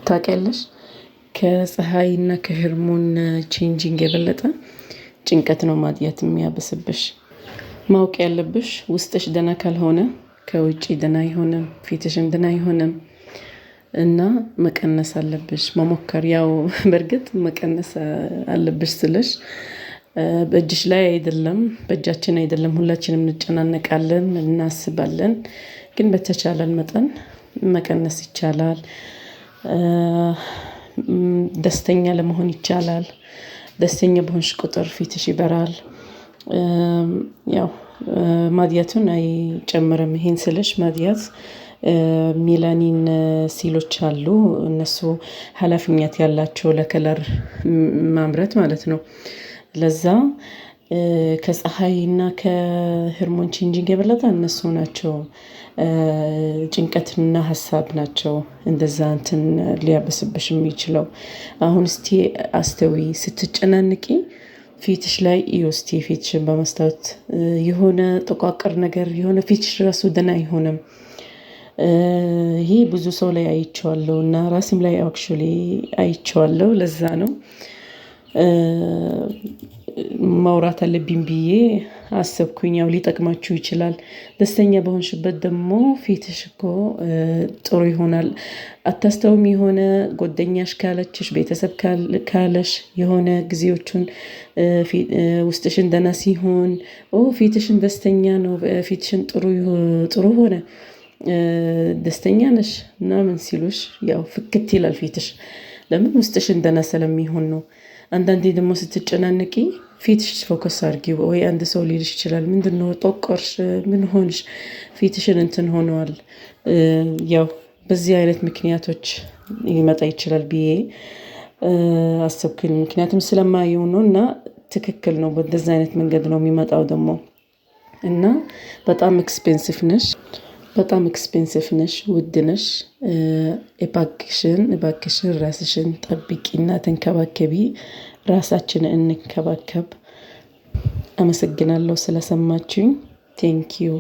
ታውቂያለሽ፣ ከፀሐይና ከ hormone changing የበለጠ ጭንቀት ነው ማድያት የሚያብስብሽ። ማወቅ ያለብሽ ውስጥሽ ደህና ካልሆነ ከውጭ ደህና አይሆንም፣ ፊትሽም ደህና አይሆንም። እና መቀነስ አለብሽ፣ መሞከር። ያው በእርግጥ መቀነስ አለብሽ ስልሽ በእጅሽ ላይ አይደለም፣ በእጃችን አይደለም። ሁላችንም እንጨናነቃለን፣ እናስባለን። ግን በተቻለን መጠን መቀነስ ይቻላል። ደስተኛ ለመሆን ይቻላል። ደስተኛ በሆንሽ ቁጥር ፊትሽ ይበራል። ያው ማድያቱን አይጨምርም። ይሄን ስልሽ ማድያት ሜላኒን ሴሎች አሉ። እነሱ ኃላፊነት ያላቸው ለ color ማምረት ማለት ነው። ለዛ ከፀሐይና ከ hormone changing የበለጠ እነሱ ናቸው፣ ጭንቀትና ሀሳብ ናቸው እንደዛ እንትን ሊያበስብሽ የሚችለው። አሁን እስቲ አስተውዪ፣ ስትጨናንቂ ፊትሽ ላይ እዩ እስቲ፣ ፊትሽን በመስታወት የሆነ ጠቋቅር ነገር፣ የሆነ ፊትሽ ራሱ ደህና አይሆንም። ይሄ ብዙ ሰው ላይ አይቼዋለሁ እና ራሴም ላይ actually አይቼዋለሁ። ለዛ ነው ማውራት አለብኝ ብዬ አሰብኩኝ። ያው ሊጠቅማችሁ ይችላል። ደስተኛ በሆንሽበት ደግሞ ፊትሽ እኮ ጥሩ ይሆናል። አታስተውም? የሆነ ጓደኛሽ ካለችሽ፣ ቤተሰብ ካለሽ፣ የሆነ ጊዜዎቹን ውስጥሽን ደህና ሲሆን ኦ ፊትሽን ደስተኛ ነው፣ ፊትሽን ጥሩ ሆነ፣ ደስተኛ ነሽ ምናምን ሲሉሽ ያው ፍክት ይላል ፊትሽ። ለምን? ውስጥሽን ደህና ስለሚሆን ነው። አንዳንዴ ደግሞ ስትጨናነቂ ፊትሽ focus አድርጊ፣ ወይ አንድ ሰው ሊልሽ ይችላል። ምንድነው ጠቆርሽ? ምን ሆንሽ? ፊትሽን እንትን ሆነዋል። ያው በዚህ አይነት ምክንያቶች ሊመጣ ይችላል ብዬ አሰብኩኝ። ምክንያቱም ስለማየው ነው እና ትክክል ነው። በእንደዚህ አይነት መንገድ ነው የሚመጣው ደግሞ። እና በጣም expensive ነሽ፣ በጣም expensive ነሽ፣ ውድ ነሽ። እባክሽን እባክሽን ራስሽን ጠብቂና ተንከባከቢ። ራሳችንን እንንከባከብ። አመሰግናለሁ ስለሰማችሁኝ። Thank you.